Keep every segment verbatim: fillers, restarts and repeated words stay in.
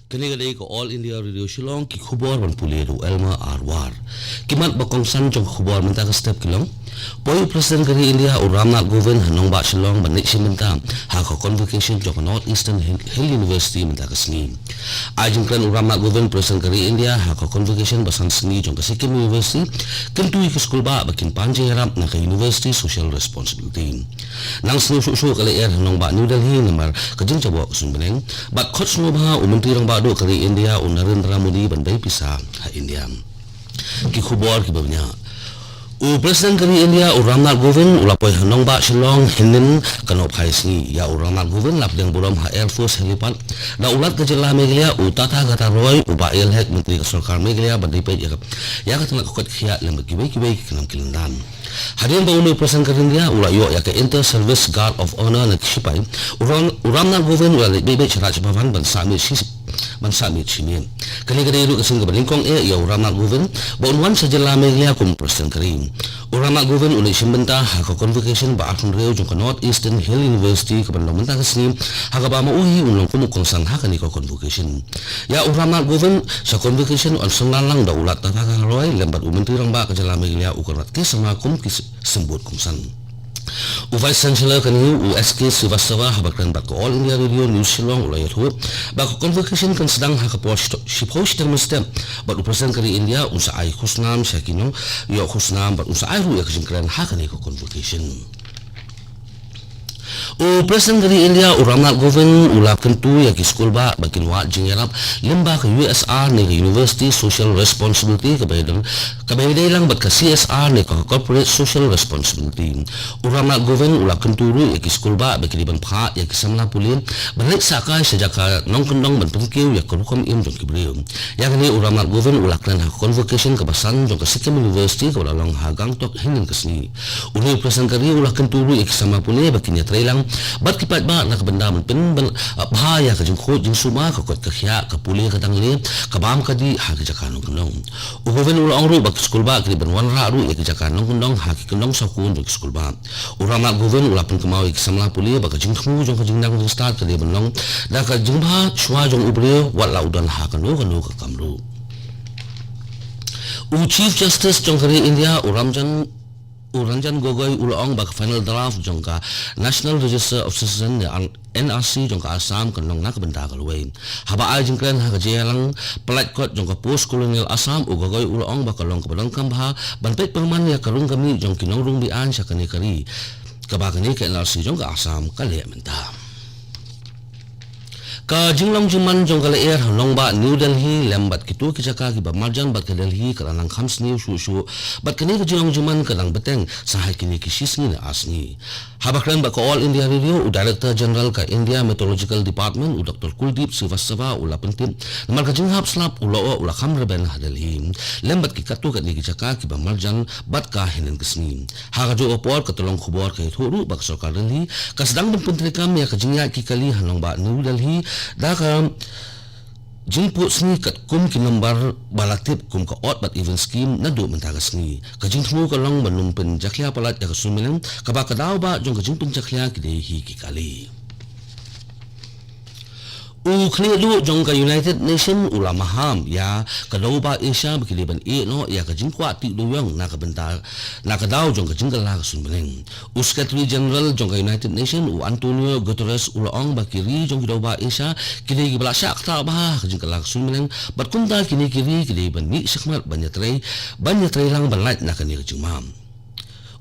Kane ka dei ka All India Radio Shillong, ki khubor ban pule da u Elma Arwar. Ki mat ba kongsan jong ka khubor mynta ka step ki long: Poi u President ka ri India u Ramnath Kovind ha nongbah Shillong ban leit shim bynta ha ka convocation jong ka North Eastern Hill Hill University mynta ka sngi. Ai jingkren u Ramnath Kovind, President ka ri India, ha ka convocation ba san sngi jong ka Sikkim University, kyntu ïa ki skulbah ba kin pan jingïarap na ka University Social Responsibility. Nang sniew shuh shuh ka lyer ha nongbah New Delhi namar ka jingjaboh ka suiñbneng, bad khot sngewbha u Myntri Rangbah Duh ka ri India u Narendra Modi ban bei pisa ha India. Ki khubor kiba bniah. U President ka ri India u Ramnath Kovind u la poi ha nongbah Shillong hynnin ka nohphai sngi. Ïa u Ramnath Kovind la pdiang burom ha Air Force Helipad da u Lat ka jylla Meghalaya u Tathagata Roy, u Bah A L Hek, Myntri ka sorkar Meghalaya, ban dei peit ïa ka, ïa ka tnat ka koit khiah lem bad kiwei kiwei ki khnam ki lyndan. Hadien ba une u President ka ri India u la ïoh ïa ka Inter Service Guard of Honor na ki shipai, u Ram, u Ramnath Kovind u la leit beit beit sha Raj Bhavan ban sah miet shi, ban sah miet shi miet. Kane ka dei ruh ka sien kaba nyngkong eh ïa u Ramnath Kovind ba un wan sha jylla Meghalaya kum President ka ri. U Ramnath Kovind u leit shim bynta ha ka convocation ba arphew hynriew jong ka North Eastern Hill University kaban long mynta ka sngi, ha kaba ma u hi un long kum u kongsan ha kane ka convocation. Ïa u Ramnath Kovind sha convocation yn synran lang da u Lat Tathagata Roy lem bad u Myntri Rangbah ka jylla Meghalaya u Conrad K Sangma kum ki s-, symbud kongsan. U Vice Chancellor ka NEHU u S K Srivastava, haba kren bad ka All India Radio News Shillong, u la ïathuh ba ka convocation kan sdang ha ka por shito-, shiphew shiteng mynstep, bad u President ka ri India un sa ai khusnam sha ki nongïoh khusnam bad un sa ai ruh ïa ka jingkren ha kane ka convocation. U President ka ri India u Ramnath Kovind u la kyntu ïa ki skulbah ba kin wad jingïarap lyngba ka U S R ne ka University Social Responsibility kaba ïadei, kaba ïadei lang bad ka C S R ne ka Corporate Social Responsibility. U Ramnath Kovind u la kyntu ruh ïa ki skulbah ba ki dei ban phah ïa ki samla pule ban leit sah kai sha jaka nongkyndong ban pynkiew ïa ka rukom im jong ki briew. Ïa kane u Ramnath Kovind u la kren ha ka convocation kaba san jong ka Sikkim University kaba la long ha Gangtok hynnin ka sngi. Une u President ka ri u la kyntu ruh ïa ki samla pule ba kin ïatrei lang bad ki paidbah na ka bynta ban pynbha ïa ka jingkhuid jingsumar, ka koit ka khiah, ka pule ka dangle, ka bam ka dih ha ki jaka nongkyndong. U Kovind u la ong ruh ba ki skulbah ki dei ban wanrah ruh ïa ki jaka nongkyndong ha ki kyndong sawkun jong ki skulbah. U Ramnath Kovind u la pynkynmaw ïa ki samla pule ba ka jingthmu jong ka jingnang jingstad ka dei ban long da ka jingbha shuwa jong u briew wat la u don ha kano kano ka kam ruh. U Chief Justice jong ka ri India u Ranjan, u Ranjan Gogoi u la ong ba ka final draft jong ka National Register of Citizen ne N R C jong ka Assam kan long na ka bynta ka lawei. Haba ai jingkren ha ka jingïalang pyllait kot jong ka Post Colonial Assam, u Gogoi u la ong ba ka long kaba donkam bha ban peit pynman ïa ka rung ka miej jong ki nongrung be-aiñ sha kane ka ri, kaba kane ka N R C jong ka Assam ka leh mynta. Ka jinglong jingman jong ka lyer ha nongbah New Delhi lem bad kito ki jaka kiba marjan bad ka Delhi ka la nang kham sniew shuh shuh, bad kane ka jinglong jingman ka dang bteng sa ha kine ki shi sngi ne ar sngi. Haba kren bad ka All India Radio, u Director General ka India Meteorological Department, u Doctor Kuldeep Srivastava, u la pyntip namar ka jinghap slap u lyoh u la kham rben ha Delhi lem bad ki katto katne ki jaka kiba marjan bad ka hynnin ka sngi. Ha kajuh ka por, ka tyllong khubor ka ïathuh ruh ba ka sorkar Delhi ka sdang ban pyntreikam ïa ka jingïaid ki kali ha nongbah New Delhi da ka jingpud sngi katkum ki nombar ba la tip kum ka Odd But Even Scheme naduh mynta ka sngi. Ka jingthmu ka long ban ym pynjakhlia palat ïa ka suiñ bneng, kaba ka daw ba jong ka jingpynjakhlia ki dei hi ki kali. U khlieh duh jong ka United Nation u la maham ïa ka Dewbah Asia ba ki dei ban ïeh noh ïa ka jingkwah tih dewiong na ka bynta, na ka daw jong ka jingkylla ka suiñ bneng. U Secretary General jong ka United Nation u Antonio Guterres u la ong ba ki ri jong ki Dewbah Asia ki dei kiba la shah ktah bha ha ka jingkylla ka suiñ bneng, bad kumta kine ki ri ki dei ban mih shakhmat ban ïatrei, ban ïatrei lang ban lait na kane ka jingma.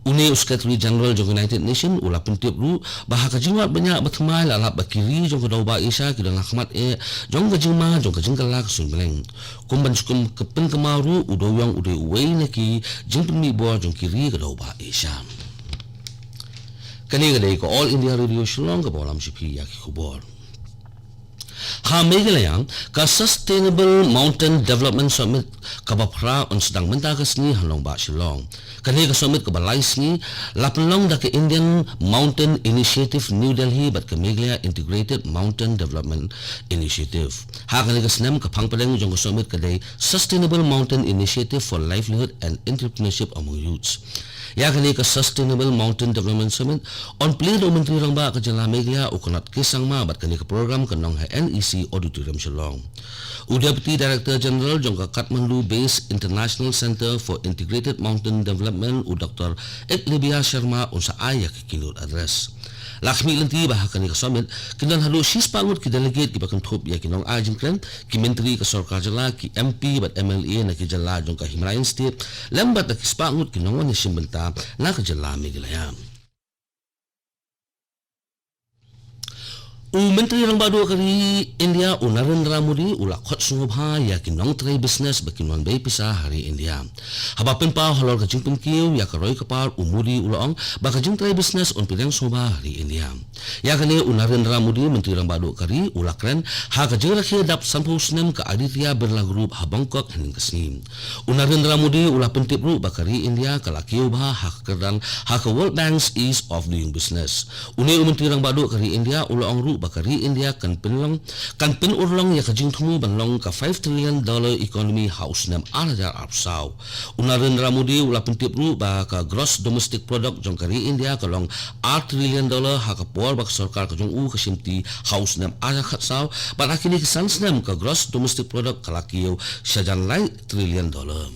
Une u Secretary General jong ka United Nation u la pyntip ruh ba ha ka jingwad bniah ba thymmai la lap ba ki ri jong ka Dewbah Asia ki don ha khmat eh jong ka jingma jong ka jingkylla ka suiñ bneng. Kum ban shu pynkynmaw ruh, u dewiong u dei uwei na ki jingpynmih bor jong ki ri ka Dewbah Asia. Kane ka dei ka All India Radio Shillong kaba lam sha phi ïa ki khubor. Ha Meghalaya, ka Sustainable Mountain Development Summit kaba phra yn sdang mynta ka sngi ha nongbah Shillong. Kane ka summit kaba lai sngi la pynlong da ka Indian Mountain Initiative New Delhi bad ka Meghalaya Integrated Mountain Development Initiative. Ha kane ka snem ka phang pdeng jong ka summit ka dei Sustainable Mountain Initiative for Livelihood and Entrepreneurship Among Youths. Ïa kane ka Sustainable Mountain Development Summit yn plie da u Myntri Rangbah ka jylla Meghalaya u Conrad K Sangma bad kane ka program kan long ha N E C Auditorium Shillong. U Deputy Director General jong ka Kathmandu Based International Centre for Integrated Mountain Development u Doctor Eklavya Sharma un sa ai ïa ka keynote address. La khmih lynti ba ha kane ka summit kin don haduh shispah ngut ki delegate kiba kynthup ïa ki nongai jingkren, ki myntri ka sorkar jylla, ki M P bad M L A na ki jylla jong ka Himalayan State, lem bad da ki spah ngut ki nongwan ïashim bynta na ka jylla Meghalaya. U Myntri Rangbah Duh ka ri India u Narendra Modi u la khot sngewbha ïa ki nongtrei business ba kin wan bei pisa ha ri India. Haba pynpaw halor ka jingpynkiew ïa ka roi ka par u Modi u la ong ba ka jingtrei business yn pdiang sngewbha ha ri India. Ïa kane u Narendra Modi, Myntri Rangbah Duh ka ri, u la kren ha ka jingrakhe dap sanphew snem ka Aditya Birla Group ha Bangkok hynnin ka sngi. U Narendra Modi u la pyntip ruh ba ka ri India ka la kiew bha ha ka kyrdan ha ka World Bank's Ease of Doing Business. Une u Myntri Rangbah Duh ka ri India u la ong ruh ba ka ri India kan pynlong, kan pynurlong ïa ka jingthmu ban long ka five trillion dollar economy ha u snem ar hajar arphew saw. U Narendra Modi u la pyntip ruh ba ka gross domestic product jong ka ri India ka long ar trillion dollar ha ka por ba ka sorkar ka jong u ka shimti ha u snem ar hajar khatsaw, bad ha kine ki san snem ka gross domestic product ka la kiew shajan lai trillion dollar.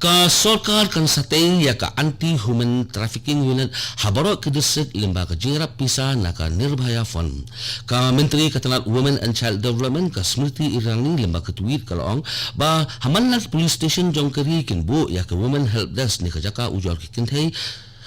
Ka sorkar kan sa tei ïa ka Anti Human Trafficking Unit ha baroh ki district lyngba ka jingïarap pisa na ka Nirbhaya Fund. Ka Myntri ka tnat Women and Child Development ka Smriti Irani lyngba ka tweet ka la ong ba ha man la ki police station jong ka ri kin buh ïa ka Women Help Desk ne ka jaka ujor ki kynthei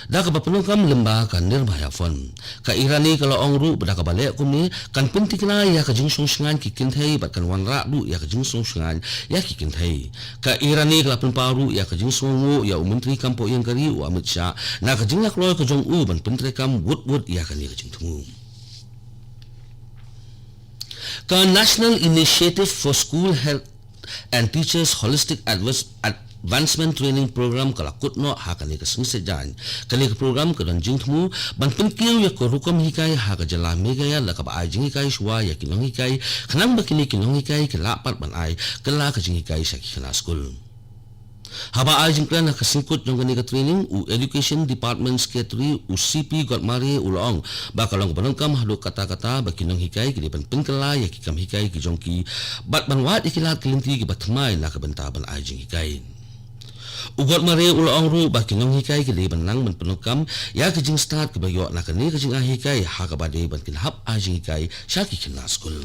da kaba pyndonkam lyngba ka Nirbhaya Fund. Ka Irani ka la ong ruh ba da kaba leh kumne kan pyntikna ïa ka jingsngewsynei ki kynthei bad kan wanrah ruh ïa ka jingsngewsynei ïa ki kynthei. Ka Irani ka la pynpaw ruh ïa ka jingsngewnguh ïa u Myntri Kam Poh Ïing ka ri u Amit Shah na ka jinglakroi ka jong u ban pyntreikam wut wut ïa kane ka jingthmu. Ka National Initiative for School Health and Teachers Holistic Advance-, Advancement Training Program ka la kut noh ha kane ka sngi Saitjaiñ. Kane ka program ka don jingthmu ban pynkiew ïa ka rukom hikai ha ka jylla Meghalaya da kaba ai jinghikai shuwa ïa ki nonghikai khnang ba kine ki nonghikai ki lah pat ban ai kylla ka jinghikai sha ki khynnah skul. Haba ai jingkren ha ka sngewkut jong kane ka training, u Education Department Secretary u C P Godmare u la ong ba ka long kaba donkam haduh katta katta ba ki nonghikai ki dei ban pynkylla ïa ki kam hikai ki jong ki bad ban wad ïa ki lad ki lynti kiba thymmai na ka bynta ban ai jinghikai. U Godmare u la ong ruh ba ki nonghikai ki dei ban nang ban pyndonkam ïa ki jingstad kiba ïoh na kane ka jingai hikai ha kaba dei ban kin hap ai jinghikai sha ki khynnah skul.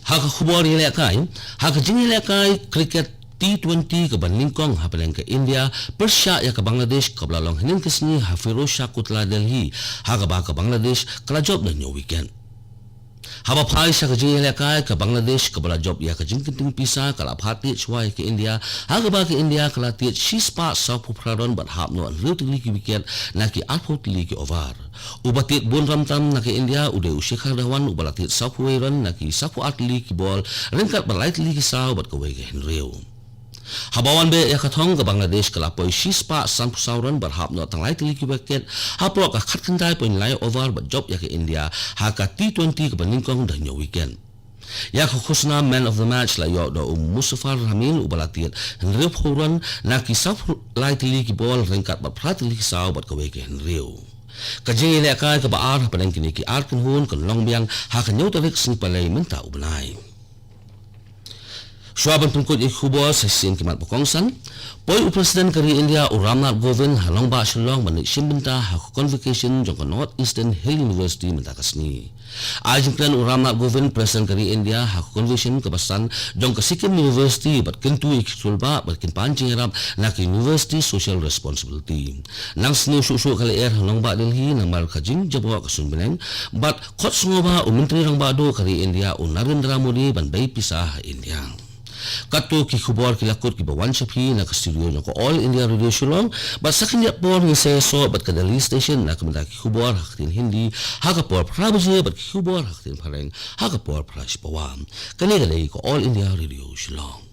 Ha ka khubor ïalehkai, ha ka jingïalehkai cricket T twenty kaba nyngkong hapdeng ka India pyrshah ïa ka Bangladesh kaba la long hynnin ka sngi ha Firoz Shah Kotla, Delhi, ha kaba ka Bangladesh ka la jop da hynñiew wicket. Haba phai sha ka jingïalehkai, ka Bangladesh kaba la jop ïa ka jingkynting pisa ka la phah tied shuwa ïa ka India, ha kaba ka India ka la tied shispah sawphew phra run bad hap noh hynriew tylli ki wicket na ki arphew tylli ki over. Uba tied bun ramtam na ka India u dei u Shikhar Dhawan uba la tied sawphew wei run na ki sawphew ar tylli ki bol, ryngkat bad lai tylli ki saw bad kawei ka hynriew. Haba wan beh ïa ka thong, ka Bangladesh ka la poi shispah sanphew saw run bad hap noh tang lai tylli ki wicket hapoh ka khatkhyndai point lai over bad jop ïa ka India ha ka T twenty kaba nyngkong da hynñiew wicket. Ïa ka khusna Man of the Match la ïoh da u Mustafizur Rahman uba la tied hynriewphew run na ki sawphew lai tylli ki bol, ryngkat bad phra tylli ki saw bad kawei ka hynriew. Ka jingïalehkai kaba ar hapdeng kine ki ar kynhun kan long biang ha ka hynñiew tarik sngi Palei mynta u bnai. Shuwa ban pynkut ïa ki khubor, sa shisien ki mat ba kongsan. Poi u President ka ri India u Ramnath Kovind ha nongbah Shillong ban leit shim bynta ha ka convocation jong ka North Eastern Hill University mynta ka sngi. Ai jingkren u Ramnath Kovind, President ka ri India, ha ka convocation kaba san jong ka Sikkim University bad kyntu ïa ki skul bah ba kin pan jingïarap na ka University Social Responsibility. Nang sniew shuh shuh ka lyer ha nongbah Delhi namar ka jingjaboh ka suiñ bneng bad khot sngewbha u Myntri Rangbah Duh ka ri India u Narendra Modi ban bei pisa ha India. Katto ki khubor ki la kut kiba wan sha phi na ka studio jong ka All India Radio Shillong, bad sa khyndiat por ngin sa ïasoh bad ka Delhi Station na ka bynta ki khubor ha ka ktien Hindi, ha ka por phra baje bad ki khubor ha ka ktien Phareng, ha ka por phra shi pawa. Kane ka dei ka All India Radio Shillong.